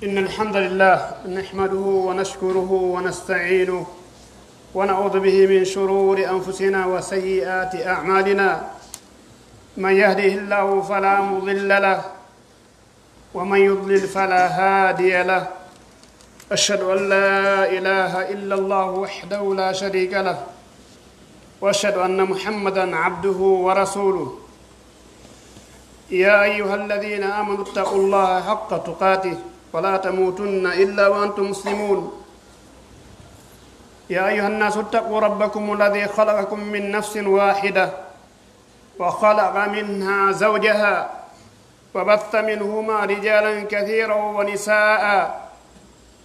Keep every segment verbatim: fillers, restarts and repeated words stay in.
إن الحمد لله نحمده ونشكره ونستعينه ونعوذ به من شرور أنفسنا وسيئات أعمالنا. من يهده الله فلا مضل له ومن يضلل فلا هادي له. أشهد أن لا إله إلا الله وحده لا شريك له وأشهد أن محمدا عبده ورسوله. يا أيها الذين آمنوا اتقوا الله حق تقاته ولا تموتن إلا وأنتم مسلمون. يا أيها الناس اتقوا ربكم الذي خلقكم من نفس واحدة وخلق منها زوجها وبث منهما رجالا كثيرا ونساء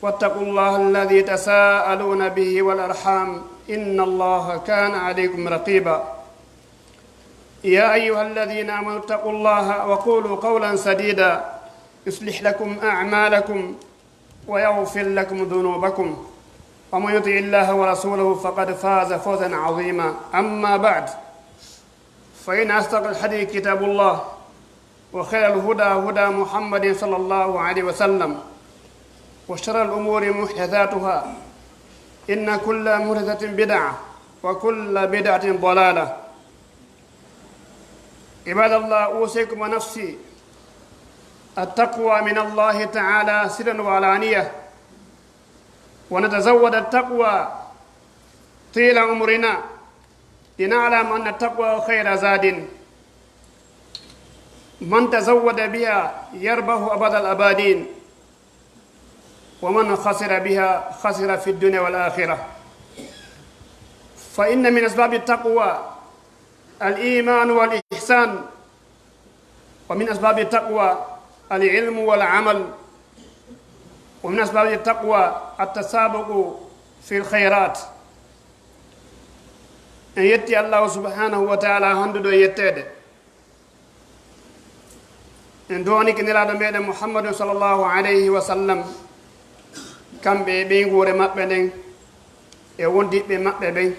واتقوا الله الذي تساءلون به والأرحام إن الله كان عليكم رقيبا. يا أيها الذين آمنوا اتقوا الله وقولوا قولا سديدا يصلح لكم أعمالكم ويغفر لكم ذنوبكم ومن يطع الله ورسوله فقد فاز فوزا عظيما. أما بعد، فإن أصدق الحديث كتاب الله وخير الهدى هدى محمد صلى الله عليه وسلم وشر الأمور محدثاتها إن كل محدثة بدعة وكل بدعة ضلالة. عباد الله، أوصيكم ونفسي التقوى من الله تعالى سرا وعلانية، ونتزود التقوى طيل عمرنا، لنعلم أن التقوى خير زاد، من تزود بها يربح أبد الآبدين، ومن خسر بها خسر في الدنيا والآخرة. فإن من أسباب التقوى الإيمان والإحسان، ومن أسباب التقوى العلم والعمل، ومن أسباب التقوى التسابق في الخيرات. En yetti Allahu subhanahu wa ta'ala handuɗo e yetteede. En du'anike Nelaaɗo meɗen Muhammadun sallallahu alayhi wa sallam, kamɓe e ɓeynguure maɓɓe nden, e wondiɓɓe maɓɓe ɓen,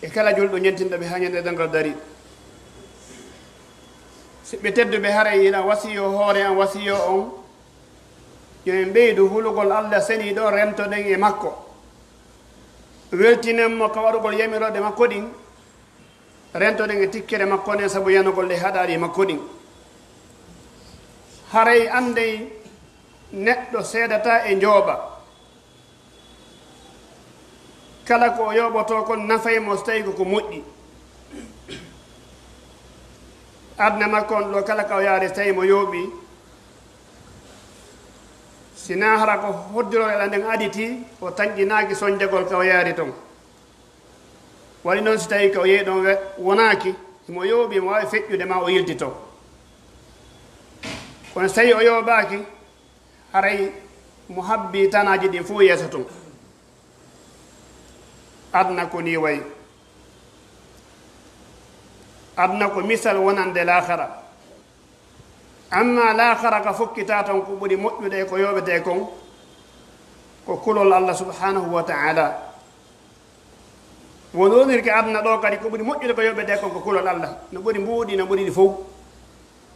e kala julɗo ñentinɗo ɓe haa ñande darngal dari. Siɓɓe tedduɓe, haray ina wasiyo hoore an, wasiyo on, yo en ɓeydu hulugol Allah seniiɗo, rentoɗen e makko, weltinen mo ka waɗugol yamirooɗe makko ɗin, rentoɗen e tikkere makko nden sabu yanugol ɗe haɗaaɗi makko ɗin. Haray anndey neɗɗo seedataa e njooɓa. Kala ko o yooɓotoo kon nafay mo so tawii ko ko moƴƴi. Aduna makko on ɗoo, kala ka o yaari, so tawii mo yooɓii, si naa hara ko hoddiroore Allah nden aditii, o tanƴinaaki sonjagol ka o yaari ton. Waɗi non si tawii ka o yehi ɗon we-, wonaaki, himo yooɓi, himo waawi feƴƴude maa o yiltitoo. Kono si tawii o yooɓaaki, haray mo habbii tanaaji ɗin fow yeeso tun. Aduna ko nii wayi. Aduna ko misal wonande laakara. Ammaa laakara ka fokkitaa ton, ko ɓuri moƴƴude e ko yooɓetee kon, ko kulol Allah subhanahu wa ta'ala. Wonirki aduna ɗoo kadi, ko ɓuri moƴƴude ko yooɓetee kon ko kulol Allah. No ɓuri mbuuɗi, no ɓuri ɗi fow.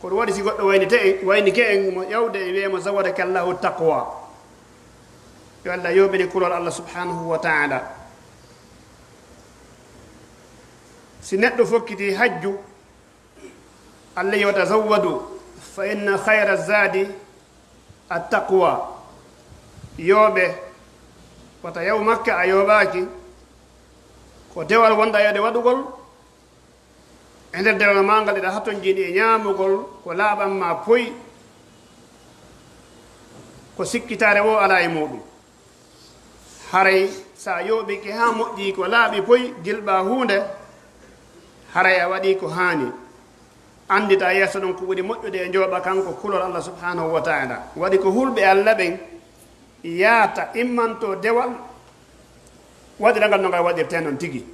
Ko ɗum waɗi si goɗɗo waynite en, waynike en, mo ƴawde en, wi'e mo, "Zawadaka Allahu taqwa." Yo Allah yooɓine kulol Allah subhanahu wa ta'ala. Si neɗɗo fokkiti hajju, Allah yo, "Tazawwadu, fa inna khayra zadi at-taqwa." Yooɓe, wata yahu Makka a yooɓaaki, ko dewal wonɗaa e waɗugol. E nder dewal maa ngal, eɗa hatonjini e ñaamugol ko laaɓan maa poy, ko sikkitaare woo alaa e muuɗum. Haray, si a yooɓike haa moƴƴii, ko laaɓi poy, jilɓaa huunde, haray a waɗii ko haani. Anndita yeeso ɗon ko ɓuri moƴƴude e njooɓa kan ko kulol Allah subhanahu wa ta'ala. Waɗi ko hulɓe Allah ɓen yaata, immanto dewal, waɗira ngal no ngal waɗirtee non tigi.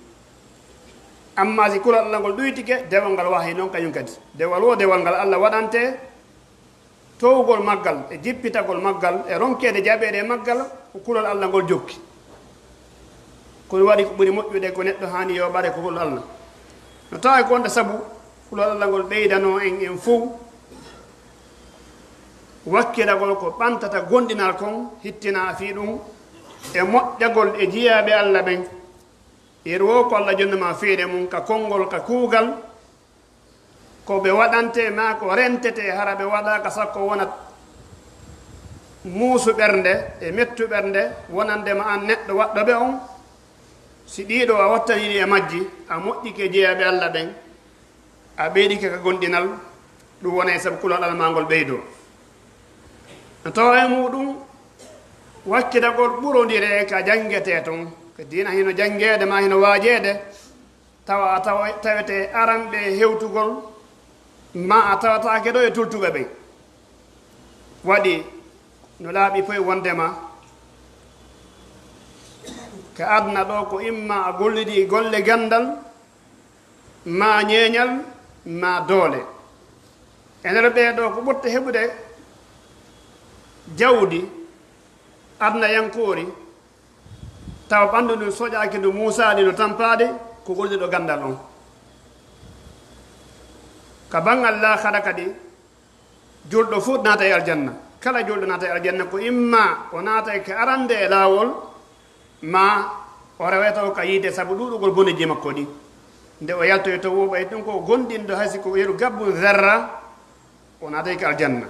Ammaa si kulol Allah ngol ɗuytike, dewal ngal wahay non kañum kadi. Dewal woo dewal ngal Allah waɗante, towgol maggal e jippitagol maggal e ronkeede jaɓeede e maggal, ko kulol Allah ngol jokki. Ko ɗum waɗi ko ɓuri moƴƴude ko neɗɗo haani yooɓade ko kulol Allah. No tawa ko wonde sabu kulol Allah ngol ɓeydanoo en, en fow, Wakkilagol ko ɓantata gomɗinal kon, hittinaa fii ɗun, e moƴƴagol e jiyaaɓe Alla ɓen. Yeru woo ko Alla jonnoo ma feere mun ka konngol, ka kuugal, ko ɓe waɗantee maa ko rentetee, hara ɓe waɗaaka sakko wonat muusu ɓernde e mettu ɓernde wonande ma an neɗɗo waɗɗo ɓe on. Si ɗii ɗoo a wattanirii e majji, a moƴƴike e jiyaaɓe Alla ɓen, a ɓeydike ka gomɗinal, ɗun wonay sabu kulol Alla maa ngol ɓeydoo. No tawa e muuɗun, wakkilagol ɓurondire ka janngetee ton, ka diina hino janngeede maa hino waajeede, tawa a tawa, tawete aranɓe e hewtugol, maa a tawataake ɗoo e tultuɓe ɓen. Waɗi no laaɓi poy wondema ka aduna ɗoo ko imma a gollidii golle ganndal, maa ñeeñal, maa doole. E nder ɓee ɗoo ko ɓurta heɓude jawdi adunayankoori, tawa ɓanndu ndun soƴaaki, ndu muusaali, ndu tampaali, ko golliɗo ganndal on. Ka banngal laakhara kadi, julɗo fuu naatay aljanna. Kala julɗo naatay aljanna, ko imma o naatay ka arande e laawol, maa o reweta o ka yiite sabu ɗuuɗugol boneeji makko ɗin. Nde o yaltoyta woo, ɓay ɗun ko gomɗinɗo, hay si ko yeru gabbun zarra, o naatay ka aljanna.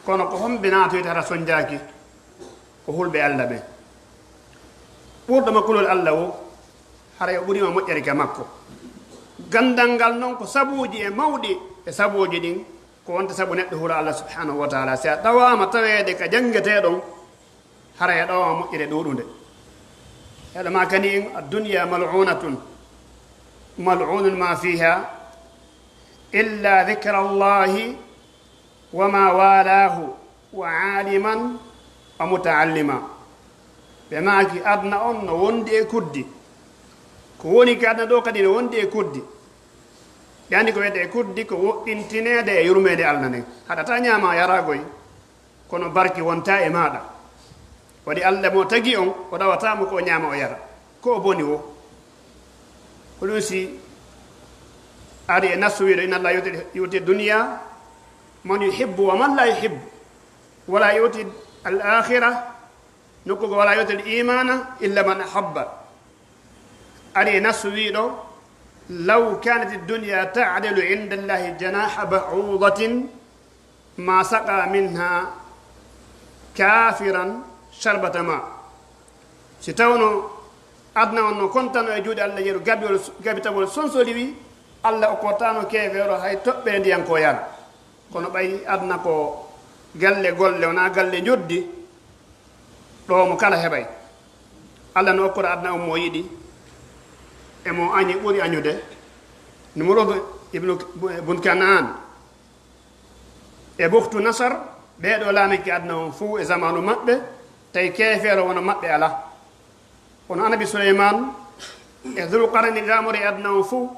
Kono ko homɓe naatoyta hara sonjaaki? Ko hulɓe Alla ɓen. Ɓurɗo ma kulol Alla woo, haray o ɓurii ma moƴƴere ka makko. Ganndal ngal non ko sabuuji e mawɗi e sabuuji ɗin, ko wonta sabu neɗɗo hula Alla subhanahu wa taala. Si a ɗawaama taweede ka janngetee ɗon, haray a ɗawaama moƴƴere ɗuuɗunde. Heɗo maa kadi en, "Ad-dunya mal'unatun, mal'unun ma fiha, illa dhikra Allahi wa ma walahu, wa aliman wa mutaallima." Ɓe maaki, "Aduna on no wondi e kuddi. Ko woni ka aduna ɗoo kadi no wondi e kuddi." Ɓe anndi ko wiyetee kuddi ko woɗɗintineede e yurmeende Alla nden. Haɗataa ñaamaa yaraa goy, kono barki wontaa e maaɗa. Waɗi Alla mo tagi on, o ɗawataa mo ko o ñaama o yara. Ko o boni woo. Ko ɗun si ari e nassu wi'uɗo, "Inna Allaha yu'ti, yu'ti dunya man yuhibbu wa man la yuhibbu, wa la yu'ti al-akhirah," nokku goo, "wa la yu'ti al-imana illa man ahabba." Ari e nassu wi'uɗo, "Law kanat ad-dunya ta'dilu inda Allahi janaha ba'udatin, ma saqa minha kafiran sharbata ma." Si tawno aduna on no kontano e juuɗe Alla yeru gabiwol, gabitawol sonsoliwi, Alla okkortaano keefeero hay toɓɓere ndiyan ko yara. Kono ɓay aduna ko galle golle, wonaa galle njoddi, ɗoo mo kala heɓay. Alla no okkora aduna on mo yiɗi, e mo añi ɓuri añude. Numrudu ibnu Bun Kanaan, e Bukhtu Nasar, ɓee ɗoo laamike aduna on fow e zamaanu maɓɓe, tawi keefeero wano maɓɓe alaa. Kono Annabi Suleymaan e Dul Qarnayni laamori aduna on fow,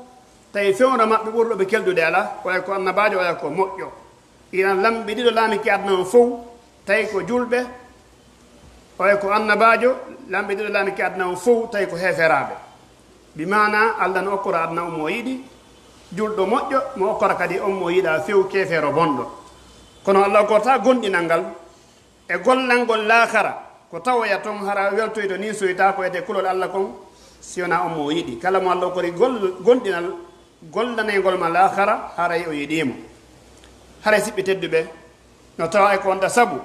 tawi fewndo maɓɓe ɓurɗo ɓe kelɗude alaa, oya ko annabaajo, oya ko moƴƴo. Iran lamɓe ɗiɗo laamike aduna on fow, tawi ko julɓe, oya ko annabaajo, lamɓe ɗiɗo laamike aduna on fow, tawi ko heeferaaɓe. Bi maanaa, Alla no okkora aduna on mo o yiɗi, julɗo moƴƴo, mo okkora kadi on mo yiɗaa few keefeero bonɗo. Kono Alla okkortaa gomɗinal ngal e gollangol laakara, ko tawoya ton hara weltoyto nin soytaa ko etee kulol Alla kon, si wonaa on mo o yiɗi. Kala mo Alla okkori gol-, gomɗinal, gollanayngol ma laakara, haray o yiɗii mo. Haray siɓɓe tedduɓe, no tawa e ko wonta sabu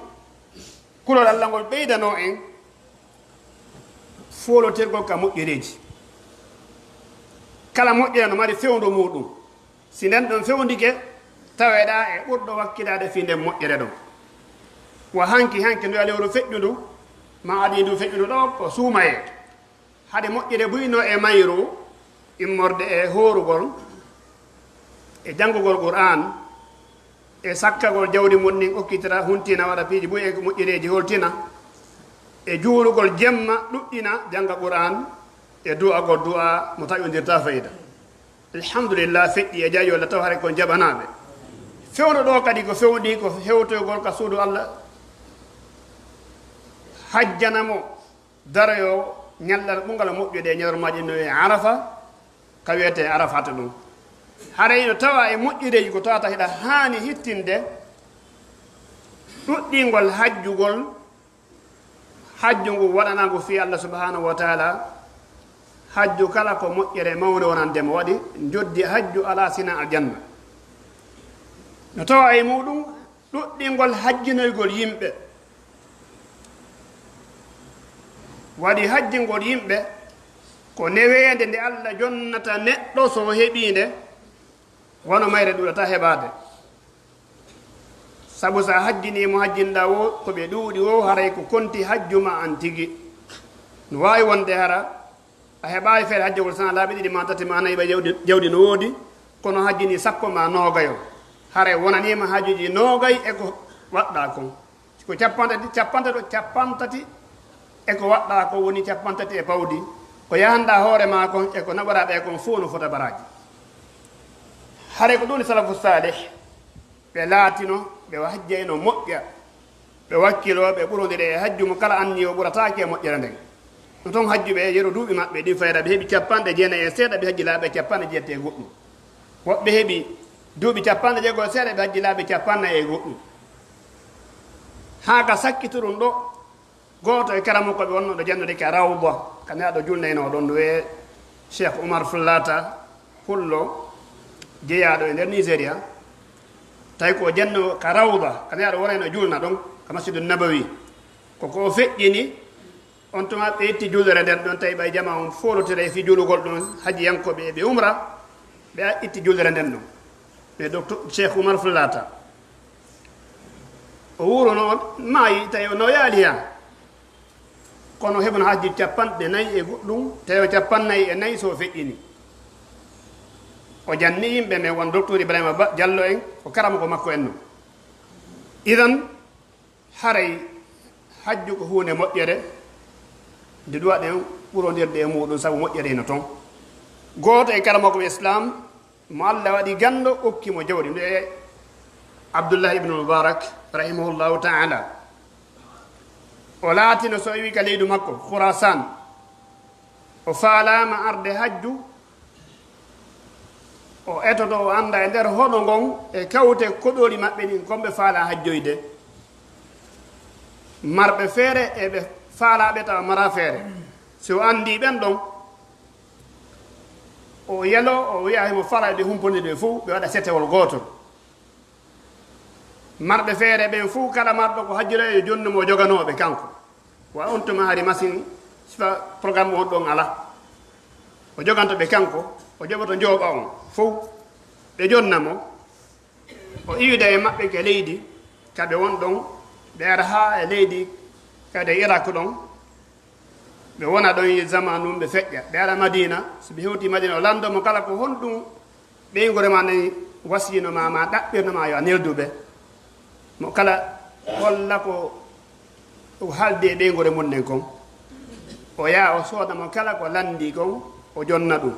kulol Alla ngol ɓeydanoo en foolotirgol ka moƴƴereeji. Kala moƴƴere no mari fewndo muuɗum. Si nden ɗon fewndike, taweɗaa e ɓurɗo wakkilaade fii nden moƴƴere ɗon. Wa hanki, hanki ndu e lewru feƴƴundu, maa adii ndu feƴƴundu ɗoo, ko suumayee. Hade moƴƴere buy no e mayru, immorde e hoorugol, e janngugol Qur'aan, e sakkagol jawdi mun ndin okkitira, huntina, waɗa piiji buy e moƴƴereeji holtina, e juulugol jemma, ɗuɗɗina, jannga Qur'aan, e du'agol du'a mo taƴondirtaa fayda. Alhamdulillah, feƴƴi e jaaƴolle taw hare kon jaɓanaaɓe. Fewndo ɗoo kadi ko fewndii ko hewtoygol ka suudu Alla, hajjana mo, daroyoo ñallal ɓurngal moƴƴude e ñalormaaji no e Arafa, ka wiyetee Arafata ɗum. Haray no tawa e moƴƴudeeji ko tawata hiɗa haani hittinde, Ɗuɗɗingol hajjugol, hajju ngu waɗanaa ngu fii Allah subhanahu wa ta'ala, hajju kala ko moƴƴere mawnde wonande mo waɗi, njoddi hajju alaa sina aljanna. No tawa e muɗum ɗuɗɗingol hajjinoygol yimɓe. Waɗi hajjingol yimɓe ko neweende nde Allah jonnata neɗɗo so o heɓii nde, wano mayre ɗuuɗata heɓaade. Sabu so a hajjinii mo hajjinɗaa woo, ko ɓe ɗuuɗi woo, haray ko konti hajju maa an tigi. No waawi wonde hara a heɓaali feere hajjugol sana laabi ɗiɗi maa tati maa nayi, ɓay jawdi, jawdi no woodi, kono hajjinii sappo maa noogayo. Haray wonaniima hajjuuji noogay e ko waɗɗaa kon. Si ko cappanɗe, cappanɗe ɗo, cappanɗe tati e ko waɗɗaa kon woni cappanɗe tati e pawdi, ko yahanɗaa hoore maa kon e ko naɓoraa ɓe kon fow no fota baraaji. Haray ko ɗun salafu saalih, ɓe laatino, ɓe hajjayno moƴƴa, ɓe wakkiloo, ɓe ɓurondiri e hajju mo kala anniyi o ɓurataake e moƴƴere nden. No ton hajjuɓe e yeru duuɓi maɓɓe ɗin fayda, ɓe heɓi cappanɗe jeenayi e seeɗa, ɓe hajji laaɓe cappanɗe jeetati e goɗɗum. Woɓɓe heɓi duuɓi cappanɗe jeego e seeɗa, ɓe hajji laaɓe cappanɗe e goɗɗum. Haa ka sakkitoɗum ɗo, gooto e karamokooɓe wonnooɓe jannude ka Rawda, ka neɗɗo julnaynoo ɗon, no wi'ee Cheikh Umar Fullata Pullo, jeyaaɗo e nder Nigeria. Tawi ko o janno ka Rawda, ka neɗɗo wonayno julna ɗon, ka Masjidu Nabawi. Ko ko o feƴƴini, on tuma ɓe itti juulere nden ɗon, tawi ɓay jamaa on foolotiray fii juulugol ɗon, hajjiyankooɓe e ɓe umra, ɓe itti juulere nden ɗon. Ɓe docteur Cheikh Umar Fullata. O wuuruno, o maayi, tawi o no yaali han. Kono heɓuno hajji cappanɗe nayi e goɗɗum, tawi o cappannayi e nayi so o feƴƴini. O janni yimɓe men, won docteur Ibrahima Ba Jallo en, ko karamoko makko en non. Idan, haray hajju ko huunde moƴƴere, nde ɗuwa ɗen ɓurondirde e muuɗum, sabu moƴƴere hino ton. Gooto e karamoko Islam, mo Allah waɗi ganndo, okki mo jawdi. Nde Abdullah ibn Mubarak, rahimahullahu ta'ala, o laatino so iwi ka leydu makko, Khurasan, o faalaama arde hajju, o etoto, o annda e nder hono ngon e kawte koɗooli maɓɓe ɗin, kon ɓe faalaa hajjoyde. Marɓe feere e ɓe faalaaɓe tawa maraa feere. Si o anndii ɓen ɗon, o yelo, o wi'a himo faalaa ɓe humpondirde ɓe fow, ɓe waɗa setewol gootol. Marɓe feere ɓen fow, kala marɗo ko hajjira, yo jonnu mo o joganoo ɓe kanko. Wa on tuma hari machine, sifa programme on ɗon alaa. O joganto ɓe kanko, o joɓoto njooɓa on fow. Ɓe jonna mo, o iwida e maɓɓe ka leydi ka ɓe won ɗon, ɓe ara haa e leydi kadi Irak ɗon. Ɓe wona ɗon e zamanu, ɓe feƴƴa. Ɓe ara Madina, si ɓe hewtii Madina, o lanndo mo kala ko honɗum ɓeynguure maa nden wasiyino ma, ma ɗaɓɓirno ma yo a neldu ɓe. Mo kala holla ko o haaldi e ɓeynguure mun nden kon. O yaha o sooda mo kala ko lanndii kon, o jonna ɗum.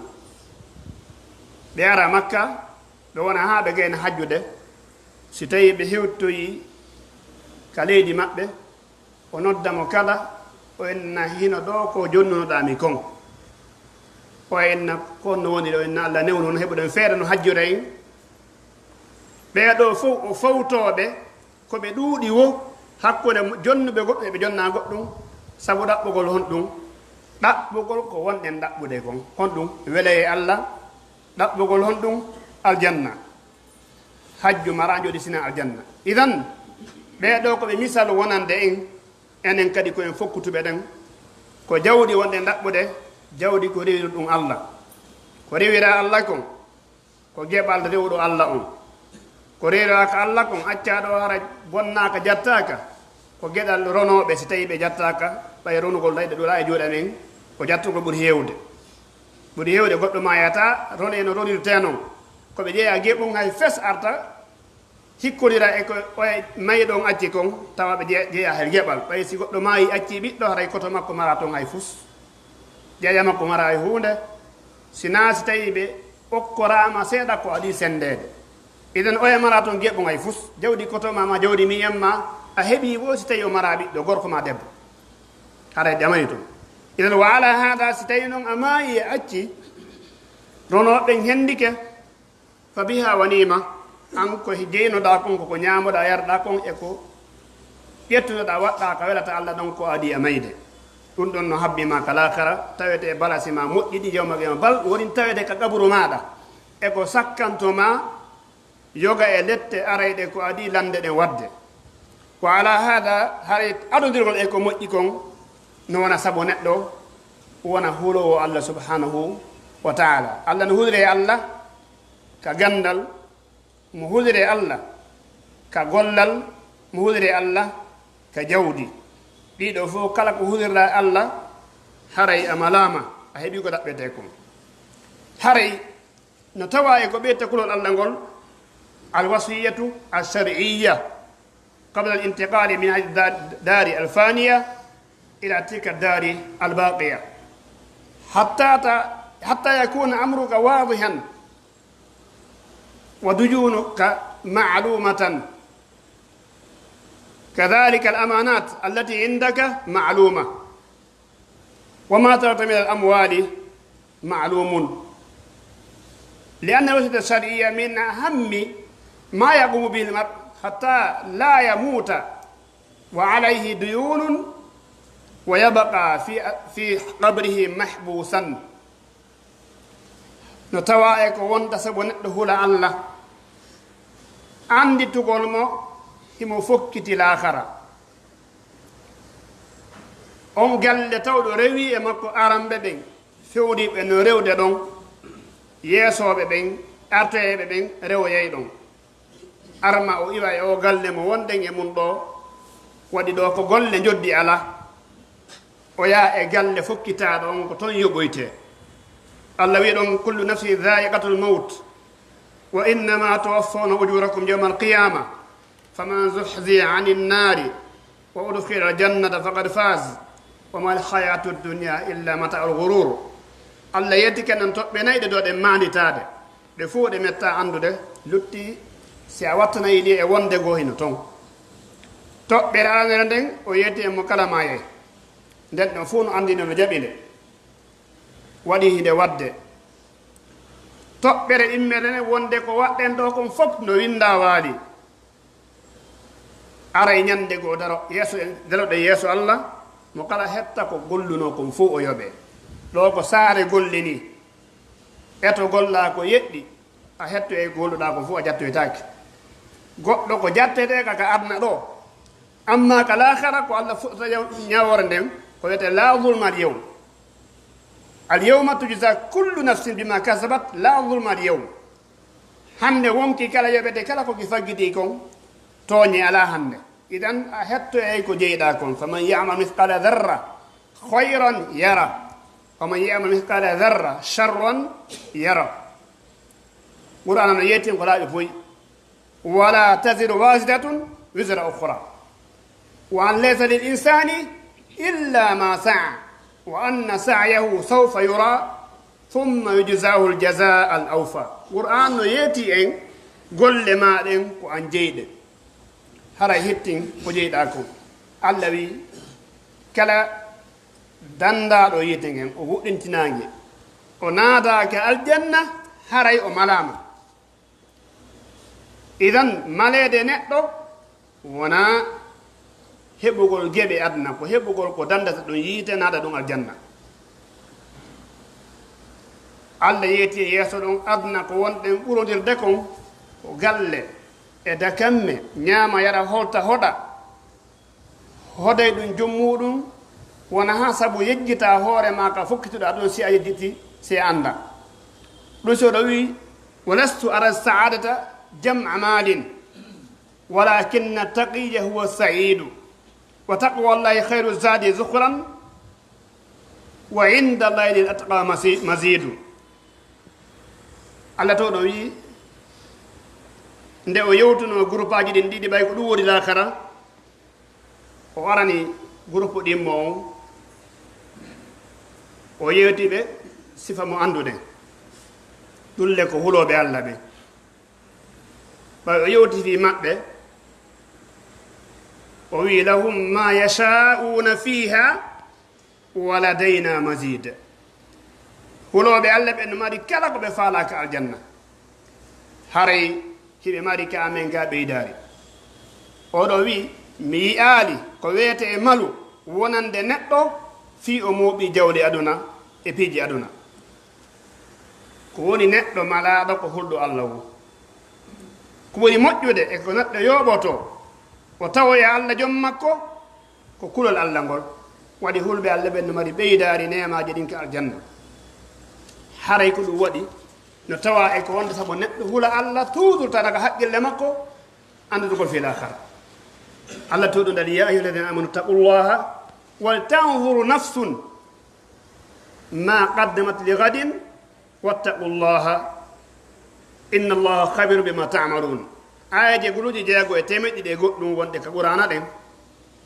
Ɓe ara Makka, ɓe wona haa ɓe gayna hajjude. Si tawii ɓe hewtoyii ka leydi maɓɓe, o nodda mo kala, o inna hino ɗoo ko jonnunoɗaa mi kon. O inna ko no woni ɗoo, inna Alla newnu on heɓuɗen feere no hajjira en. Ɓee ɗoo fow o fawtoo ɓe, ko ɓe ɗuuɗi wo hakkunde mo-, jonnuɓe goɗɗum e ɓe jonnaa goɗɗum, sabu ɗaɓɓugol honɗum? Ɗaɓɓugol ko wonɗen ɗaɓɓude kon. Honɗum? Welee e Alla. Ɗaɓɓugol honɗum? Aljanna. Hajju maraa njoɗi sina aljanna. Idan, ɓee ɗoo ko ɓe misal wonande en, enen kadi ko en fokkutuɓe ɗen. Ko jawdi wonɗen ɗaɓɓude, jawdi ko rewiruɗum Alla. Ko rewiraa Alla kon, ko geɓal rewuɗo Alla on. Ko rewiraaka Alla kon, accaa ɗoo hara bonnaaka, jattaaka. Ko geɗal ronooɓe, si tawii ɓe jattaaka, ɓay ronugol ɗay ɗe ɗuuɗaa e juuɗe men, ko jattugol ɓuri heewde. Ɓuri heewde goɗɗo maayataa, ronee no ronirtee non. Ko ɓe ƴeeyaa geɓum hay fes arta, hikkodira e ko oya mayi ɗon acci kon, tawa ɓe je-, jeyaa hay geɓal. Ɓay si goɗɗo maayi, accii ɓiɗɗo, haray koto makko maraa ton hay fus. Jeeya makko maraa hay huunde, si naa si tawii ɓe okkoraama seeɗa ko adii senndeede. Idan oya maraa ton geɓum hay fus. Jawdi koto maa, maa jawdi miñan maa, a heɓii wo si tawii o maraa ɓiɗɗo, gorko maa debbo. Haray ɗi amayi ton. Idan wa ala haada, si tawii non a maayi e acci, ronooɓe ɓen hendike, Fa biha wa ni'ma, an ko jeynoɗaa kon, ko ko ñaamoɗaa, yarɗaa kon, e ko ƴettunoɗaa waɗɗaa ka welata Alla ɗon ko adii e mayde. Ɗun ɗon no habbi ma ka laakara, tawete e balasi ma moƴƴi ɗi jawma qiyama, bal wonin tawete ka qaburu maaɗa. E ko sakkanto ma yoga e lette arayɗe ko adii lannde ɗen waɗde. Wa ala hada, haray adondirgol e ko moƴƴi kon no wona sabu neɗɗo wona huloowo Alla subhanahu wa taala. Alla no huliree Alla ka ganndal, mo huliree Alla ka gollal, mo huliree Alla ka jawdi. Ɗiɗo fof, kala ko hulirɗaa Alla, haray a malaama, a heɓii ko ɗaɓɓetee kon. Haray no tawaa e ko ɓeyta kulol Alla ngol, al wasiyatu al shar'iyya qabla al intiqali min hadhihi dar al faniya ila tilka dar al baqiya, hatta ta-, hatta yakuna amruka wadihan wa duyunuka ma'lumatan, kadhalika al amanat allati indaka ma'luma, wa ma tarakta min al amwali ma'lumun. لأن الوصية الشرعية من أهم ما يقوم به المرء حتى لا يموت وعليه ديون ويبقى في، في قبره محبوسا. No tawaa e ko wonta sabu neɗɗo hula Alla, annditugol mo himo fokkiti laakara. On galle tawɗo rewii e makko aramɓe ɓen, fewniiɓe no rewde ɗon, yeesooɓe ɓen, artoyeeɓe ɓen rewoyay ɗon. Arma o iwa e oo galle mo wonɗen e mun ɗoo, waɗi ɗoo ko golle njoddi alaa. O yaha e galle fokkitaaɗo on, ko ton yoɓoytee. Alla wi'i ɗon, "Kullu nafsin dha'iqatul mawt, wa innama tuwaffawna ujurakum yawmal qiyama, faman zuhziha anin nari, wa udkhila al jannata faqad faz, wa mal hayatud dunya illa mata'ul ghurur." Alla yeetike non toɓɓe nayi ɗe ɗoo ɗen maanditaade. Ɗe fow ɗe mettaa anndude, lutti si a wattanayii ɗi e wonde goo hino ton. Toɓɓere aranere nden, o yeeti e mo kala maayay. Nden ɗon fow no anndi no jaɓi nde, waɗi hinde waɗde. Toɓɓere ɗimmere nden, wonde ko waɗɗen ɗoo kon fow no winndaa waali. Aray ɲande goo daro yeeso, daroɗen yeeso Alla, mo kala hetta ko gollunoo kon fow o yoɓee. Ɗoo ko saare golle nii. E to gollaa ko yeɗɗi, a hettoyay ko golluɗaa ko fow a jattoytaake. Goɗɗo ko jattetee ka, ka aduna ɗoo. Amma ka laakara ko Alla fuɗɗata yaw-, ɲawoore nden, ko wi'etee laa zulma al yawm. Al yawma tujza kullu nafsin bima kasabat, laa zulma al yawm. Hande wonki kala yoɓete kala ko ki faggiti kon, tooɲe alaa hande. Idan a hettoyay ko jeyɗaa kon. Faman ya'mal mithqala dharra khayran yara, wa man ya'mal mithqala dharra sharran yara. Qur'aana no yeetii ko laaɓi boy. Wala taziru waziratun wizra ukhra. Wa an laysa lil insani illa ma sa'a. Wa anna sa'yahu sawfa yura. Thumma yujzahu al jazaa al awfa. Qur'aan no yeetii en golle maa ɗen ko an jeyɗe. Haray hittin ko jeyɗaa kon. Alla wi'i, kala danndaaɗo yiite ngen, o woɗɗintinaange, o naataaka aljanna, haray o malaama. Idan, maleede neɗɗo wonaa heɓugol geɓe aduna, ko heɓugol ko danndata ɗum yiite, naata ɗum aljanna. Alla yeeti e yeeso ɗon aduna ko wonɗen ɓurondirde kon, ko galle e dakamme, ɲaama, yara, holta, hoɗa. Hoday ɗum jom muuɗum, wona haa sabu yejjitaa hoore maa ka fokkituɗaa ɗum, si a yejjiti, si a annda. Ɗum si oɗo wi'i, "Walastu ara sa'adata jam'a maalin, walakinna taqiyya huwa sa'idu, wa taqwallahi khayru zadi zukhran, wa inda Allahi lil atqa masi-, mazidu." Alla to ɗo wi'i, nde o yewtuno gurupaaji ɗin ɗiɗi, ɓay ko ɗum woni laakara, o arani gurupu ɗimmo on, o yewti ɓe sifa mo annduɗen. Ɗum le ko hulooɓe Alla ɓe. Ɓay o yewti fii maɓɓe, o wi'i, "Lahum ma yasha'una fiha wa ladayna mazid." Hulooɓe Alla ɓen no mari kala ko ɓe faalaa ka aljanna. Haray hiɓe mari ka amen ga ɓeydaari. Oɗo wi'i, Mi yi'aali ko weetee malu wonande neɗɗo fii o mooɓii jawle aduna e piiji aduna. Ko woni neɗɗo malaaɗo ko hulɗo Alla woo. Ko ɓuri moƴƴude e ko neɗɗo yooɓotoo, o tawoya Alla Jom makko, ko kulol Alla ngol. Waɗi hulɓe Alla ɓen no mari ɓeydaari neemaaji ɗin ka aljanna. Haray ko ɗum waɗi, no tawaa e ko wonta sabu neɗɗo hula Alla, tuudurta daga haqqille makko, anndugol fii laakara. Alla tuuɗo dali, "يا أيها الذين آمنوا اتقوا الله ولتنظر نفس ما قدمت لغد واتقوا الله إن الله خبير بما تعملون." Aayaaje guluuje jeego e teemeɗɗe ɗiɗi e goɗɗum wonɗe ka Qur'aana ɗen,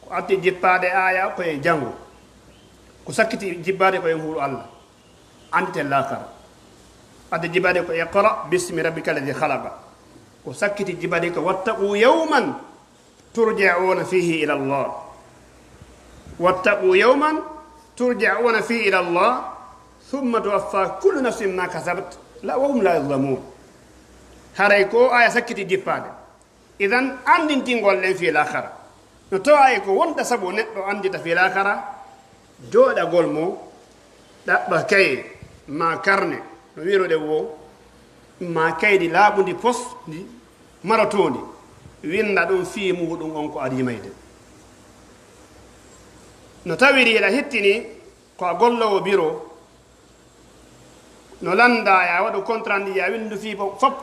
ko arti jippaade aaya ko e janngo, ko sakkiti jippaade ko e huulu Alla, annditen laakara. Arti jippaade ko اقرأ باسم ربك الذي خلق, ko sakkiti jippaade ko واتقوا يوما ترجعون فيه إلى الله. واتقوا يوما ترجعون فيه إلى الله ثم توفى كل نفس ما كسبت لا وهم لا يظلمون. Haray ko aaya sakkiti jippaade. Idan, anndintingol ɗen fii laakara. No tawaa e ko wonta sabu neɗɗo anndita fii laakara, jooɗagol mo, ɗaɓɓa kaye, maa karne, no wi'uruɗen woo, maa kaydi laaɓundi pos, ndi marotoondi, winnda ɗum fii muuɗum on ko adii mayde. No tawiri hiɗa hittini ko a golloowo biro, no lanndaa, yo a waɗu contrat ndi, yo a winndu fii fof, fof.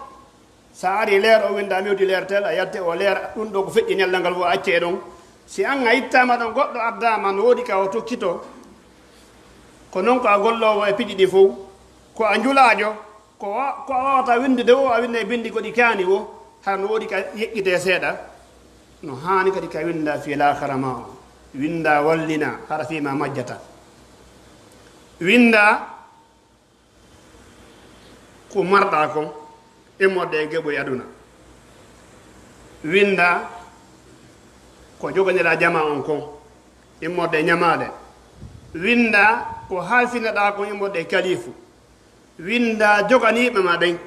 Sa ari leer o winnda, mi woti leer tel, a yalti o leer, ɗum ɗoo ko feƴƴi ñallal ngal fof, a accee ɗon. Si an a ittaama ɗon, goɗɗo addaama, no woodi ka o tokkitoo. Ko non ko a golloowo e piiji ɗi fow. Ko a njulaajo, ko wa-, ko a waawata winndude o, a winnda e binndi ko ɗi kaani o, hara no woodi ka yeƴƴitee seeɗa. No haani kadi ka winnda fii laakara maa o. Winnda wallina, hara fii ma majjata. Winnda ko marɗaa kon immorde e geɓoy aduna. Winnda ko joganiraa jamaa on kon immorde e ñamaale. Winnda ko halfineɗaa kon immorde e kalifu. Winnda joganiiɓe ma ɓen.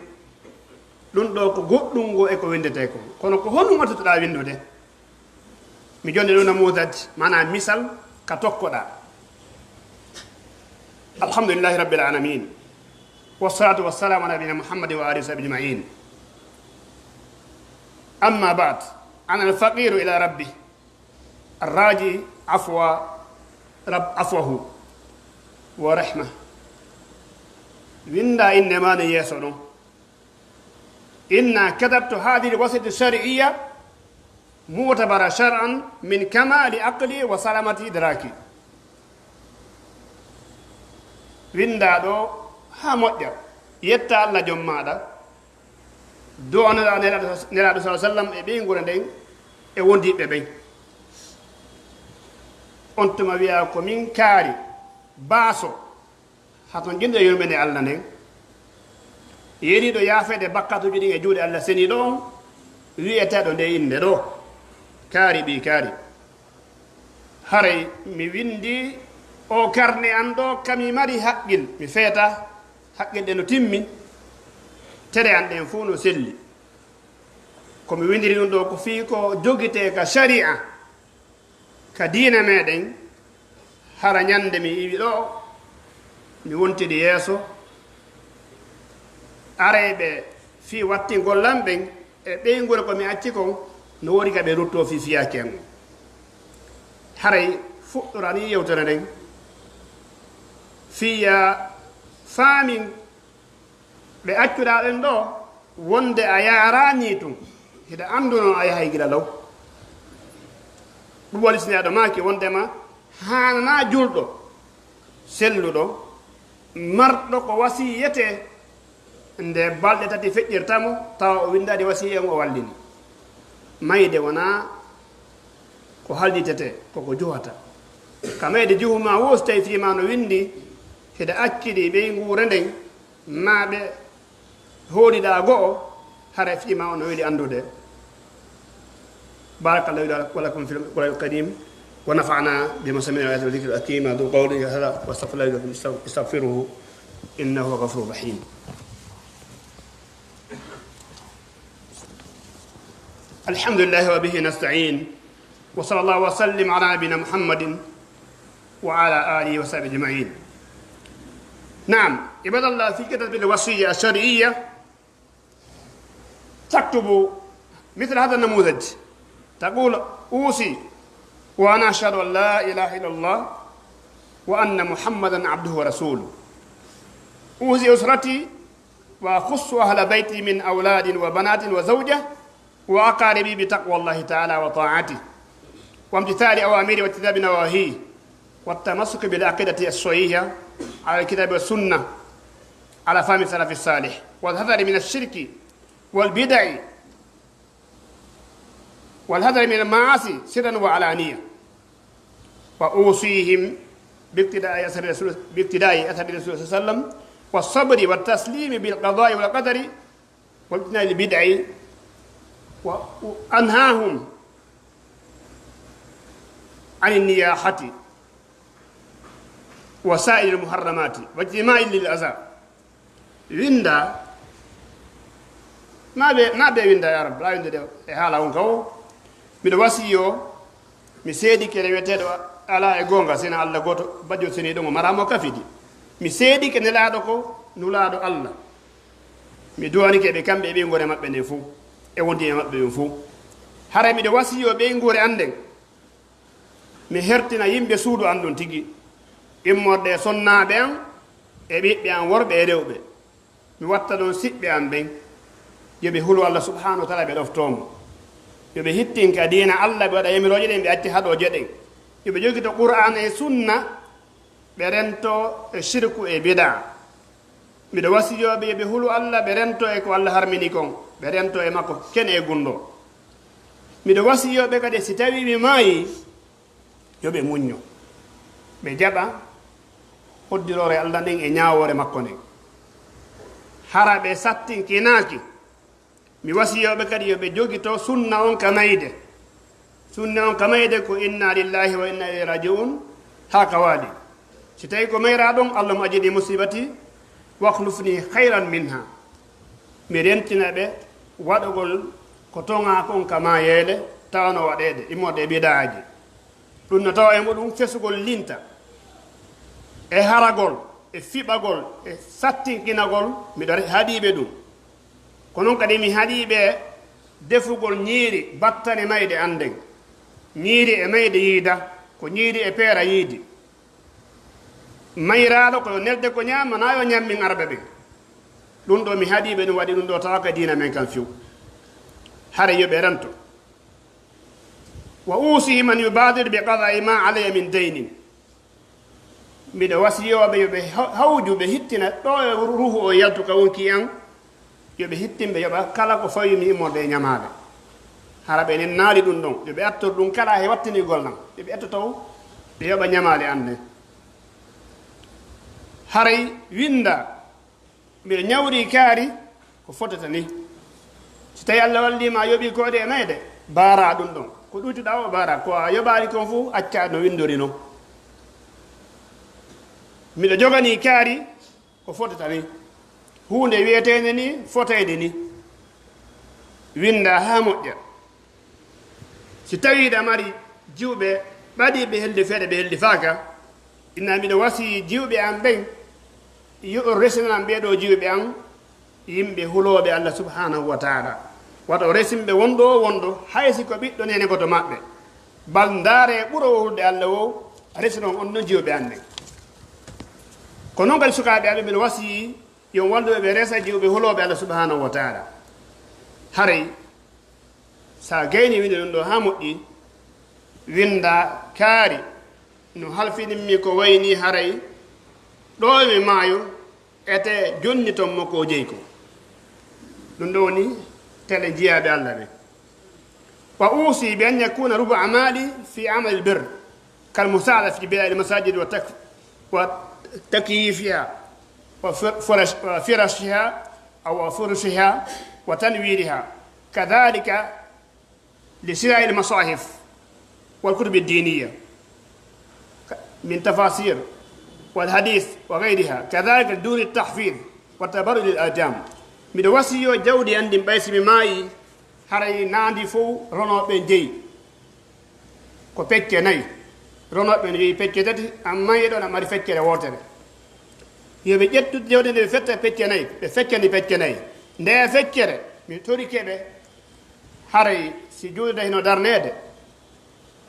Ɗum ɗoo ko goɗɗum ngo e ko winndetee kon. Kono ko honɗum artuɗaa winndude? Mi jonnde ɗum namuudaj, maanaa misal ka tokkoɗaa. Alhamdulillahi Rabbil Aalamiin. Wassalaatu wassalaamu alaa nabiyyinaa Muhammadin wa aalihi wa sahbihi ajma'iin. Amma ba'd, ana al-faqiiru ilaa Rabbi, ar-raaji afwa Rab-, afwahu wa rahma. Winnda innde maa nden yeeso ɗon. إني كتبت هذه الوصية الشرعية معتبرة شرعا من كمال عقلي وسلامة إدراكي. Winnda ɗoo haa moƴƴa. Yetta Alla Jom maaɗa. Du'anora Nelaaɗo, Nelaaɗo sallallaahu alayhi wa sallam e ɓeynguure nden e wondiiɓe ɓen. On tuma wi'a ko min kaari baaso. Haton ƴinnde yurmeende Alla nden, yeɗiiɗo yaafeede bakkaatuuji ɗin e juuɗe Alla seniiɗo on, wi'eteeɗo ndee innde ɗoo, Kaari ɓii Kaari. Haray mi winndii oo karne an ɗoo, ka mi mari haqqil, mi feeta, haqqil ɗen no timmi, tere an ɗen fow no selli. Ko mi winndiri ɗum ɗoo ko fii ko jogitee ka sari'a, ka diina meɗen, hara ñande mi iwi ɗoo, mi wontidi yeeso, arayɓe fii wattingol lan ɓen e ɓeynguure ko mi acci kon, no woodi ka ɓe ruttoo fii fiyaake an on. Haray fuɗɗoranii yewtere nden, fii yo faamin ɓe accuɗaa ɓen ɗoo, wonde a yaaraanii tun, hiɗa anndunoo a yahay gila law. Ɗum waɗi si Nelaaɗo maaki wondema haananaa julɗo, selluɗo, marɗo ko wasiyetee, nde balɗe tati feƴƴirta mo, tawa o winndaali wasiyee on o wallini. Mayde wonaa ko halditetee, ko ko juhata. Ka mayde juhu maa woo, si tawii fii maa no winndi, hiɗa accidi ɓeynguure nden, maa ɓe hooliɗaa go'o, haray fii maa on no weli anndude. بارك الله لي ولكم في القرآن الكريم، ونفعنا بما سمعنا من الآيات والذكر الحكيم. أقول قولي هذا وأستغفر الله لي ولكم، استغفروه إنه هو الغفور الرحيم. الحمد لله وبه نستعين. وصلى الله وسلم على نبينا محمد وعلى آله وصحبه أجمعين. نعم، عباد الله، في كتاب الوصية الشرعية تكتب مثل هذا النموذج، تقول: "أوصي وأنا أشهد أن لا إله إلا الله وأن محمدا عبده ورسوله. أوصي أسرتي وأخص أهل بيتي من أولاد وبنات وزوجة وأقاربي بتقوى الله تعالى وطاعته، وامتثال أوامره واجتناب نواهيه، والتمسك بالعقيدة الصحيحة على الكتاب والسنة على فهم السلف الصالح، والحذر من الشرك والبدع، والحذر من المعاصي سرا وعلانية، وأوصيهم باقتداء أثر الرسول، باقتداء أثر الرسول صلى الله عليه وسلم، والصبر والتسليم بالقضاء والقدر، واجتناب البدع، وأنهاهم عن النياحة وسائر المحرمات واجتناب الأذى." Winda, na be, na be winda, ya Rabbi, la winde de e haala on kawo. Miɗo wasiyo, mi seedike reweteeɗo alaa e goonga, sina Alla gooto, bajjo seniiɗo mo maraa mo kafidi. Mi seedike nelaaɗo ko nulaaɗo Alla. Mi duwanike ɓe kamɓe e ɓeynguure maɓɓe nden fow, e wondiɓe maɓɓe ɓen fow. Haray miɗo wasiyo ɓeynguure an nden, mi hertina yimɓe suudu an ɗon tigi, immorde e sonnaaɓe an, e ɓiɓɓe an worɓe e rewɓe. Mi watta ɗon siɓɓe an ɓen, yo ɓe hulu Alla subhanahu wa taala, ɓe ɗoftoo mo. Yo ɓe hittin ka diina Alla, ɓe waɗa yamirooje ɗen, ɓe acca haɗooje ɗen. Yo ɓe jogito Qur'aana e Sunna, ɓe rento e shirku e bidaa. Miɗo wasiyoo ɓe yo ɓe hulu Alla, ɓe rento e ko Alla harmini kon, ɓe rento e makko kene e gunndoo. Miɗo wasiyoo ɓe kadi, si tawii mi maayii, yo ɓe muñño, ɓe jaɓa hoddiroore Alla nden e ñaawoore makko nden. Hara ɓe sattinkinaaki, mi wasiyoo ɓe kadi yo ɓe jogito sunna on ka mayde. Sunna on ka mayde ko inna lillahi wa inna ilayhi raji'un, haa ka waali. Si tawii ko mayraa ɗon, "Allahumma ajirni musibati wakhlufni khayran minha." Mi rentina ɓe waɗugol ko toŋaa kon ka maayeele, tawano waɗeede, immorde e bidaaji. Ɗum no tawa e muɗum fesugol linta, e haragol, e fiɓagol, e sattinkinagol, miɗo re-, haɗii ɓe ɗum. Ko non kadi mi haɗii ɓe defugol ñiiri battane mayde an nden. Ñiiri e mayde yiida, ko ñiiri e peera yiidi. Mayraaɗo ko yo nelde ko ñaama, naa yo ñammin arɓe ɓen. Ɗum ɗoo mi haɗii ɓe, ɗum waɗi ɗum ɗoo tawa ka diina men kan few. Hara yo ɓe rento. "Wa usihim an yubadiru bi qada'i ma alayya min daynin." Miɗo wasiyoo ɓe yo ɓe haw-, hawju, ɓe hittina ɗo e ruuhu o yaltu ka wonkii an, yo ɓe hittin, ɓe yoɓa kala ko fawii mi immorde e ñamaale. Hara ɓe nennaali ɗum ɗon, yo ɓe attor ɗum kala he wattinirgol lan, yo ɓe attoto, ɓe yoɓa ñamaale an nden. Haray winda, miɗo ñawri kaari ko fotata ni. Si tawi Alla wallii ma a yoɓii koode e mayde, baaraa ɗum ɗon. Ko ɗuytuɗaa o baaraa, ko a yoɓaali kon fof accaa no windori non. Miɗo joganii kaari ko fotata ni. Huunde wi'eteende ni, foteede ni. Windaa haa moƴƴa. Si tawii hiɗa mari jiwɓe ɓadiiɓe helli feere ɓe hellifaaka, inna miɗo wasiyii jiwɓe an ɓen, yo on resinan ɓee ɗoo jiwɓe an, yimɓe hulooɓe Alla subhanahu wa taala. Wata o resin ɓe won ɗo o won ɗo, hay si ko ɓiɗɗo neene goto maɓɓe. Bal ndaaree ɓuroowo hulde Alla o, resinon on ɗon jiwɓe an ɓen. Ko non kadi sukaaɓe aɓe, miɗo wasiyii yo on wallu ɓe, ɓe resa jiwɓe hulooɓe Alla subhanahu wa taala. Haray, sa gayni winde ɗum ɗo haa moƴƴi, winda kaari no halfinimmi ko wayni haray ɗo e mi maayo, ete jonni ton mo ko jeyi ko. Ɗum ɗo woni tele jiyaaɓe Alla ɓe. "Wa usi bi an yakuna rubu'a mali fi amal bir, kal musaada fi bina al masajid wa tak-, wa takyifiha, wa fir-, firash-, wa firashiha, aw wa furushiha, wa tanwiriha. Kadhalika li shira'i al masahif wal kutub ad diniya min tafasir wal hadith wa ghayriha. Kadhalika li duri tahfiz wa tabarru lil ajam." Miɗo wasiyoo jawdi an ndin, ɓay si mi maayi, haray naandi fow ronoo ɓe jeyi. ko pecce nayi. Ronooɓe no jeyi pecce tati, ammaa e ɗon a mari feccere wootere. Yo ɓe ƴettu jawdi ndi ɓe fetta pecce nayi, ɓe fecca ndi pecce nayi. Ndee feccere, mi torike ɓe, haray si juulde hino darneede,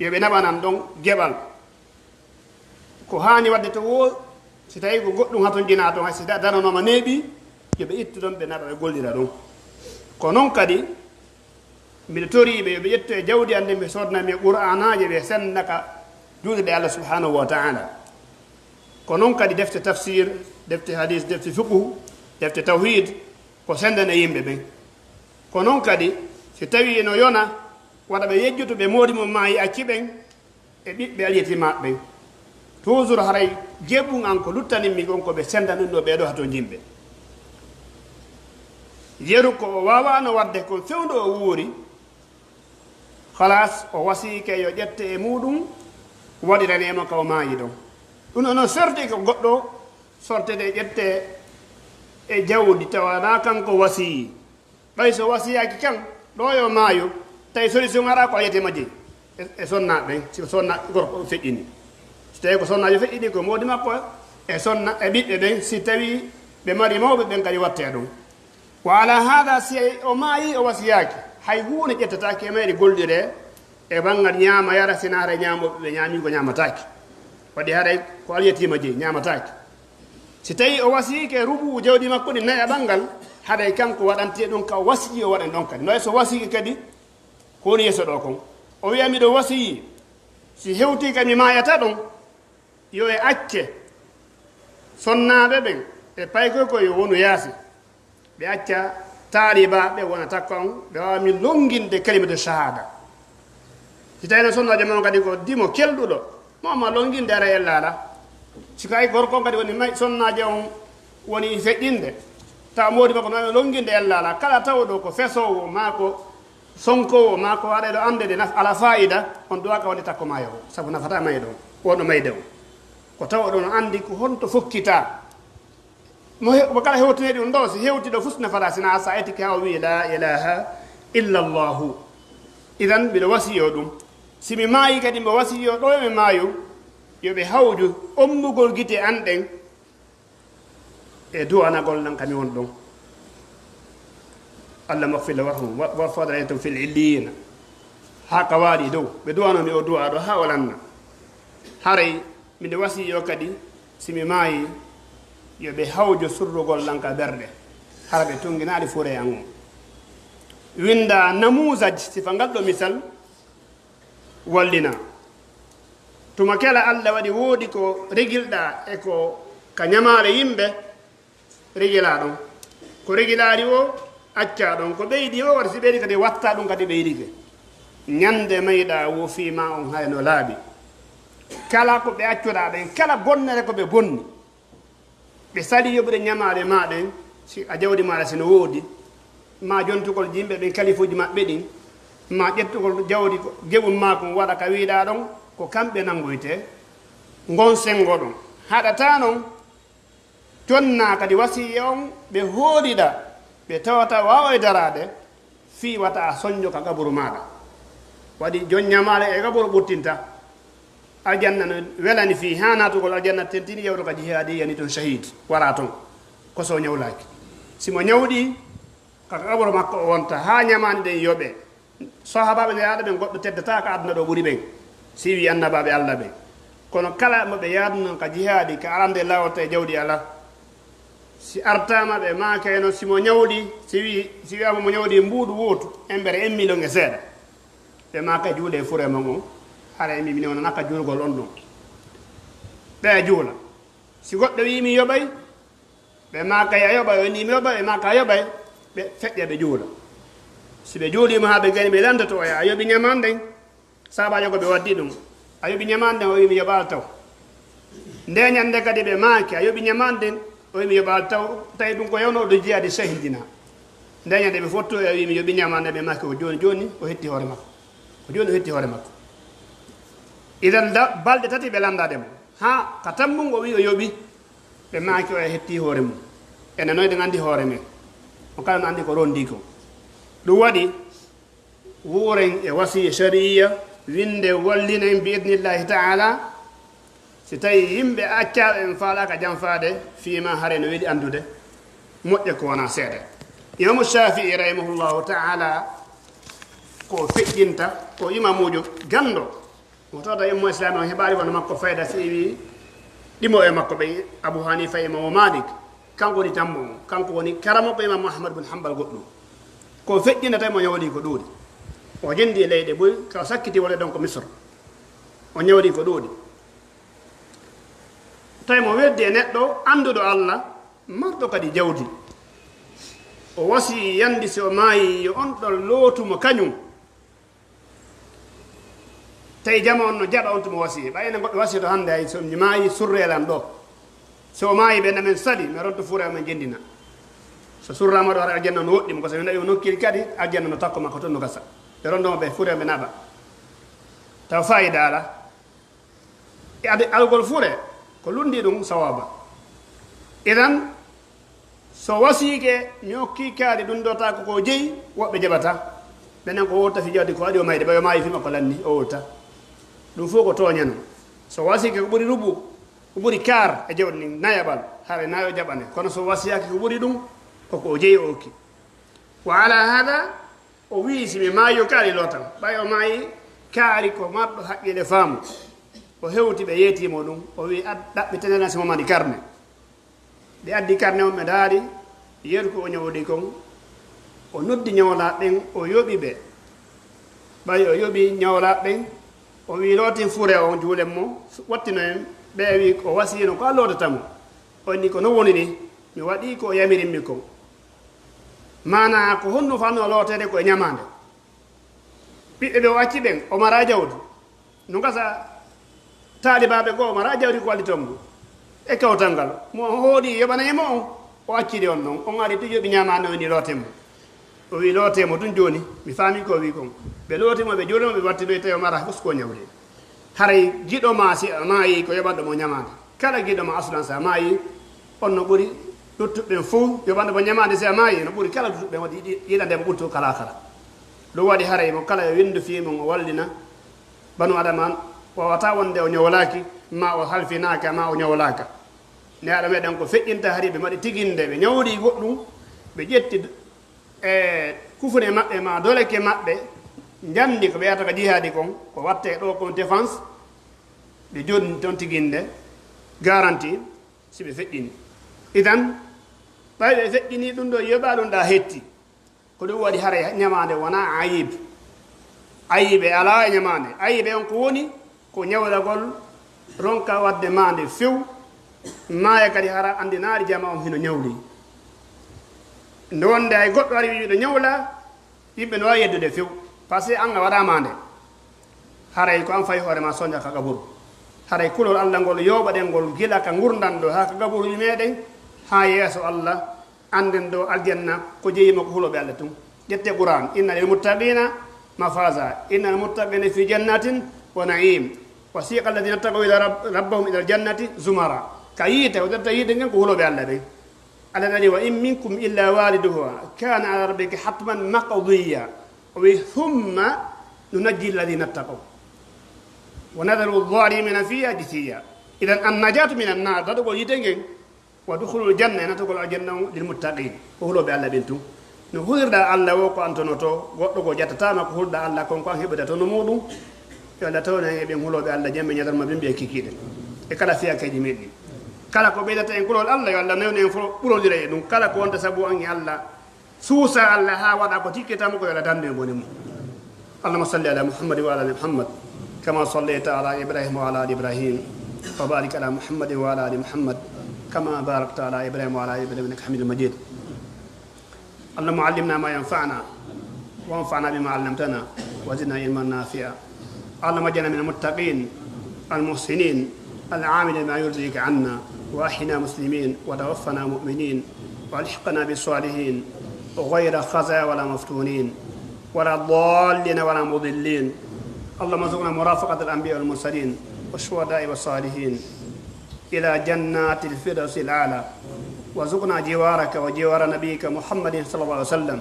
yo ɓe naɓanan ɗon geɓal. Ko haani waɗde to woo, si tawii ko goɗɗum hatonjinaa ton, hay si da-, daranooma neeɓi, yo ɓe ittu ɗon, ɓe naɓa, ɓe gollira ɗum. Ko non kadi, miɗo torii ɓe, yo ɓe ƴettu e jawdi an ndin, ɓe soodana mi Qur'aanaaje, ɓe senda ka juulirde Allah subhanahu wa ta'ala. Ko non kadi defte tafsir, defte hadis, defte fiqhu, defte tawhid, ko sendana yimɓe ɓen. Ko non kadi, si tawii no yona, wata ɓe yejjutu ɓe moodi mum maayi acci ɓen, e ɓiɓɓe alyetimaaɓe ɓen. Toujours haray jeeɓun an ko luttanin mi kon ko ɓe sendanunoo ɓee ɗoo hatonjinɓe. Yeru ko o waawaano waɗde kon fewndo o wuuri, khalas, o wasiyike yo ƴette e muuɗum, waɗiranee mo ka o maayi ɗon. Ɗun o non sorti ko goɗɗo sortete ƴette e jawdi tawa naa kanko wasiyi. Ɓay so wasiyaaki kan, ɗoo yo maayu, tawi solution araa ko alyetima jeyi. E, e sonnaaɓe ɓen, si ko sonna gorko feƴƴini. So tawii ko sonnaajo feƴƴini, ko moodi makko e sonna, e ɓiɓɓe ɓen, si tawii ɓe mari mawɓe ɓen kadi wattee ɗum. Wa ala haada, si o maayi o wasiyaaki, hay huunde ƴettataake e mayri golliree e banngal ñaama yara, si naa haray ñaamooɓe ɓe ñaamii ko ñaamataake. Waɗi haray ko alyetima jeyi, ñaamataake. Si tawii o wasiyike rubu'u jawdi makko ɗin nayaɓal ngal, haray kanko waɗante ɗum ka o wasiyii o waɗan ɗon kadi. No so wasiyike kadi, ko woni yeeso ɗoo kon. O wi'a, "Miɗo wasiyii, si hewtii ka mi maayata ɗon, yo e acce sonnaaɓe ɓen e paykoy koy yo wonu yaasi." Ɓe acca taalibaaɓe wona takko on, ɓe waawa min longinde kalimatu shahada. Si tawii no sonnaajo mon kadi ko dimo kelɗuɗo, mo ma longinde ara e laala. Si ko ay gorko on kadi woni may, sonnaajo on woni feƴƴinde, tawa moodi makko no longinde e laala. Kala tawɗo ko fesoowo, maa ko sonkoowo, maa ko waɗa ɗo annde nde naf-, ala faayida, on duwaa ka woni takko maayo o, sabu nafata may ɗon, wonɗo mayde on. Ko tawɗo no anndi ko honto fokkitaa. Mo he-, mo kala hewtinee ɗum ɗo, si hewti ɗo fus nafata, sina sa eti ka o wi'i, "La ilaha illa Allahu." Idan, mbiɗo wasiyoo ɗum. Si mi maayi kadi, mbo wasiyoo ɗo mi maayu, yo ɓe hawju ombugol gite an ɗen e du'anagol lan ka mi won ɗon. "Allahumma ighfir lahu warhamhu wa, warfa darajatahu fil illiyina." Haa ka waali dow. Ɓe du'anoo mi o du'a ɗo haa o lanna. Haray Miɗo wasiyoo kadi, si mi maayii, yo ɓe hawjo surrugol lan ka ɓerɗe, hara ɓe tunnginaali fure an on. Winndaa namuusaj, sifa ngal ɗoo misal, wallinaa. Tuma kala Alla waɗi woodi ko regilɗaa e ko ka ñamaale yimɓe, Rigilaa ɗon. Ko rigilaari woo, accaa ɗon. Ko ɓeydii woo, wata si ɓeydii kadi, wattaa ɗum kadi ɓeydike. Ñande mayɗaa woo fii maa on hay no laaɓi. Kala ko ɓe accuɗaa ɓen, kala bonnere ko ɓe bonni, ɓe salii yoɓude ñamaale maa ɗen, si a jawdi maaɗa si no woodi, maa jontugol yimɓe ɓen kalifuuji maɓɓe ɗin, maa ƴettugol jawdi ko geɓum maa kon waɗa ka wiiɗaa ɗon, ko kamɓe nanngoytee ngon senngo ɗon. Haɗataa non, Connaa kadi wasiyee on ɓe hoolida, ɓe tawata waawa e daraade, fii wata a sonjo ka gaburu maaɗa. Waɗi jon ñamaale e gaburu ɓuttinta. Aljanna no welani fii haa naatugol aljanna tentini yewto ka jihaadi yani ton shahid, wara ton. Ko so ñawlaaki. Si mo ñawɗi, ka gaburu makko o wonta haa ñamaani ɗen yoɓe. Sahaabaaɓe Nelaaɗo ɓen, goɗɗo teddataa ka aduna ɗo ɓuri ɓen, si wii annabaaɓe Alla ɓen. Kono kala mo ɓe yaadu non ka jihaadi, ka arande laawol, tawi jawdi alaa, si artaama, ɓe maakayno, si mo ñawɗi, si wii, si wiyaama mo ñawɗi mbuuɗu wootu, embere un million e seeɗa, ɓe maakay juulee fure mon on, hara e mi, mi newna naka juulgol on ɗon. Ɓe juula. Si goɗɗo wii mi yoɓay, Ɓe maaka, "A yoɓay?" O inni, "Mi yoɓay." Ɓe maaka, "A yoɓay?" Ɓe feƴƴa, ɓe juula. Si ɓe juuliima haa ɓe gani, ɓe landoto oya, "A yoɓi ñaman nden?" Saabaajo go ɓe waddi ɗum, "A yoɓi ñaman nden?" O wi'i, "Mi yoɓaali taw." Nde ñande kadi ɓe maaki, "A yoɓi ñaman nden?" O wi'i, "Mi yoɓaali taw." Tawi ɗum ko yawno ɗo jihaadi sahidina. Nde ñande ɓe fottu, o wi'i, "Mi yoɓi ñaman nden." Ɓe maaki, "O jooni jooni, o hetti hoore makko. O jooni, o hetti hoore makko." Idan da-, balɗe tati ɓe landaade mo. Haa ka tammungo o wi'i, o yoɓi. Ɓe maaki, "O hetti hoore mum. Enen non eɗen anndi hoore men. On kala no anndi ko ronndii kon." Ɗum waɗi, wuuren e wasiya shari'iyya, Winnde wallinen bi idnillahi ta'ala, si tawii yimɓe accaaɓe en faalaaka janfaade, fii maa haray no weli anndude, moƴƴa ko wonaa seeɗa. Imaamu Shaafi'i rahimahullahu ta'ala, ko feƴƴinta, ko imamuujo ganndo. Mo tawata immo Islaam on heɓaali wano makko fayda si wii ɗimo e makko ɓe Abu Hanifa, Imaamu Malik, kanko woni tammo on, kanko woni karamoko Imaamu Ahmad bin Hanbal goɗɗum. Ko feƴƴinata mo ñawli ko ɗuuɗi. O jendi e leyɗe buy, ka o sakkiti wole ɗon ko Misr. O ñawli ko ɗuuɗi. Tawi mo weddi e neɗɗo annduɗo Allah, marɗo kadi jawdi. O wasii yandi si o maayi yo on ɗon lootu mo kañum. Tawi jama on no jaɓa on tuma wasiya. Ɓay enen goɗɗo wasiya to hannde, hay so mi maayi surree lan ɗoo. So o maayi ɓe namen sali, mi ronto fuura men jendina. So surraama ɗoo hara aljanna no woɗɗi mo, ko so mi naɓi mo nokkiel kadi, aljanna no takko makko ton no gasa. Ɓe rondo mo ɓe fuura ɓe naɓa. Taw faayida ala. E ade algol fure, ko lundi ɗum sawaba. Idan, so wasiike, mi hokki kaari ɗum ɗo ta ko ko jeyi, woɓɓe jaɓata. Ɓenen ko wowta fi jawdi ko waɗi o mayde, ɓay o maayi fi makko lanni, o wowta. Ɗum fof ko tooñano. So wasiike ko ɓuri rubu, ko ɓuri kaar e jawdi ndin, nayaɓal, hara nayo jaɓane. Kono so wasiyaaki ko ɓuri ɗum, ko ko o jeyi o hokki. Wa ala hada, o wi'i, "Si mi maayi, yo kaari lootan." Ɓay o maayi, kaari ko marɗo haqqille faamu. O hewti ɓe yeetii mo ɗum. O wi'i, "Ad-, ɗaɓɓitene lan si mo mari karne." Ɓe addi karne on, ɓe ndaari yeru ko o ñawdi kon. O noddi ñawlaaɓe ɓen, o yoɓi ɓe. Ɓay o yoɓi ñawlaaɓe ɓen, o wi'i, "Lootin fure on, juulen mo, wattinoyen." Ɓe wi'i, "O wasiyino ko a lootata mo." O inni, "Ko non woni ni, mi waɗii ko o yamirimmi kon." Maanaa, ko honno fanno looteede ko e ñamaande? Ɓiɓɓe ɓe o acci ɓen, o maraa jawdi. No gasa taalibaaɓe goo, o maraa jawdi ko walliton ngu. E kawtal ngal, mo o hooɗi yoɓanay mo on, o acciri on non. On ari to yoɓi ñamaande on ni looten mo. O wi'i, "Lootee mo tun jooni, mi faamii ko o wi'i kon." Ɓe looti mo, ɓe juuli mo, ɓe watti ɗo, tawi o maraa fus ko ñawde. Haray giɗo maa si a maayi ko yoɓanɗo mo ñamaande. Kala giɗo maa aslan si a maayi, on no ɓuri luttuɓe ɓen fow. Yoɓanɗo mo ñamaande si a maayi, no ɓuri kala luttuɓe ɓen waɗi yiɗi-, yiɗande mo ɓuri to kala kala. Ɗum waɗi haray mo kala yo winndu fii mum o wallina banu adama, wawata wonde o ñawlaaki, ma o halfinaaka, ma o ñawlaaka. Ne aɗa meɗen ko feƴƴinta hari ɓe mbaɗi tiginde, ɓe ñawli goɗɗum, ɓe ƴetti e kufune maɓɓe ma doleke maɓɓe, njandi ko ɓe yata ka jihaadi kon, ko watte ɗo kon défense, ɓe jonni ton tiginde, garanti, si ɓe feƴƴini. Idan, ɓay ɓe feƴƴini ɗum ɗo, yoɓa ɗum ɗa hetti. Ko ɗum waɗi haray ñamaande wonaa ayib. Ayib e alaa e ñamaande. Ayib e on ko woni, ko ñawlagol ronka waɗde maande few, maaya kadi hara anndinaari jama on hino ñawli. Nde wonde hay goɗɗo ari wi'i miɗo ñawla, yimɓe no waawi yeddude few. Parce que an a waɗaa maande. Haray ko an fayi hoore ma soña ka gaburu. Haray kulol Alla ngol yooɓaɗen ngol gila ka ngurndan ɗo haa ka gaburu meɗen, haa yeeso Alla. Annden ɗo aljanna ko jeyi mo ko hulooɓe Alla tun. Ƴette Qur'an, "Inna lil muttaqina mafaza, inna lil muttaqina fi jannatin wa na'im. Wasiqa alladhina taqaw ila rabb-, rabbahum ila aljannati zumara." Ka yiite, o datta yiite ngen ko hulooɓe Alla ɓen. Alla daali, "Wa in minkum illa waliduha, kana ala rabbika hatman maqdiya." O wi, "Thumma nunajji alladhina taqaw. Wa nadharu adh-dhalimina fiha jithiya." Idan, an-najatu min an-nar, daɗugol yiite ngen, wa dukhulul janna, e natugol aljanna on, lil muttaqin, ko hulooɓe Alla ɓen tun. No hulirɗaa Alla woo ko an tonoto, goɗɗo goo jattataama ko hulɗaa Alla kon, ko an heɓata tono muuɗum. Yo Alla tawnu en e ɓen hulooɓe Alla, jemma e ñalorma ɓen mbiya kikiiɗe. E kala fiyakeeji men ɗin. Kala ko ɓeydata en kulol Alla, yo Alla newnu en fow ɓurondira e ɗum. Kala ko wonta sabu an e Alla suusa Alla haa waɗa ko tikkitamo ko, yo Alla dandu en bone mum. اللهم صل على محمد وعلى آل محمد كما صليت على إبراهيم وعلى آل إبراهيم وبارك على محمد وعلى آل محمد كما باركت على إبراهيم وعلى آل إبراهيم إنك حميد مجيد. اللهم علمنا ما ينفعنا وانفعنا بما علمتنا وزدنا علما نافعا. اللهم اجعلنا من المتقين المحسنين العاملين ما يرضيك عنا، وأحينا مسلمين وتوفنا مؤمنين وألحقنا بالصالحين غير خزايا ولا مفتونين ولا ضالين ولا مضلين. اللهم ارزقنا مرافقة الأنبياء والمرسلين والشهداء والصالحين إلى جنات الفردوس الأعلى، وارزقنا جوارك وجوار نبيك محمد صلى الله عليه وسلم،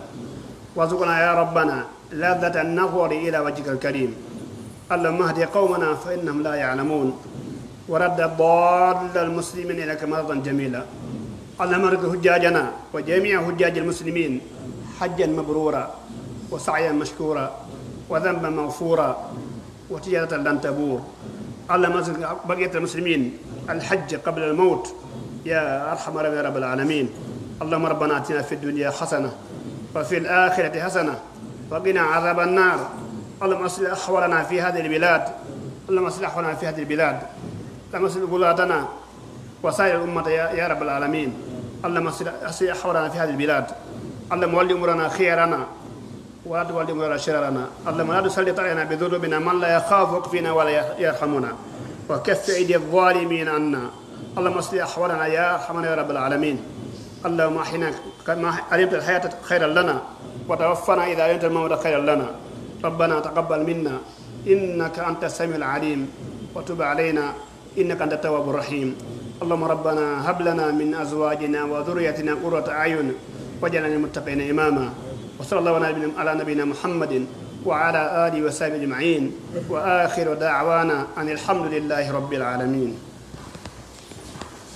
وارزقنا يا ربنا لذة النظر إلى وجهك الكريم. اللهم اهد قومنا فإنهم لا يعلمون، ورد ضال المسلمين إليك مردا جميلا. اللهم ارزق حجاجنا وجميع حجاج المسلمين حجا مبرورا وسعيا مشكورا وذنبا مغفورا وتجارة لن تبور. اللهم ارزق بقية المسلمين الحج قبل الموت يا أرحم الراحمين يا رب العالمين. اللهم ربنا آتنا في الدنيا حسنة وفي الآخرة حسنة وقنا عذاب النار. اللهم أصلح أحوالنا في هذه البلاد. اللهم أصلح أحوالنا في هذه البلاد. اللهم أصلح ولاتنا وسائر الأمة يا، يا رب العالمين. اللهم أصلح، أصلح أحوالنا في هذه البلاد. اللهم ول أمورنا خيارنا ولا تول أمورنا شرارنا. اللهم لا تسلط علينا بذنوبنا من لا يخافك فينا ولا يرحمنا. وكف أيدي الظالمين عنا. اللهم أصلح أحوالنا يا أرحمنا يا رب العالمين. اللهم أحينا كما علمت الحياة خيرا لنا، وتوفنا إذا علمت الموت خيرا لنا. ربنا تقبل منا إنك أنت السميع العليم، وتب علينا إنك أنت التواب الرحيم. اللهم ربنا هب لنا من أزواجنا وذرياتنا قرة أعين واجعلنا للمتقين إماما. وصلى الله على نبينا، على نبينا محمد وعلى آله وصحبه أجمعين. وآخر دعوانا أن الحمد لله رب العالمين.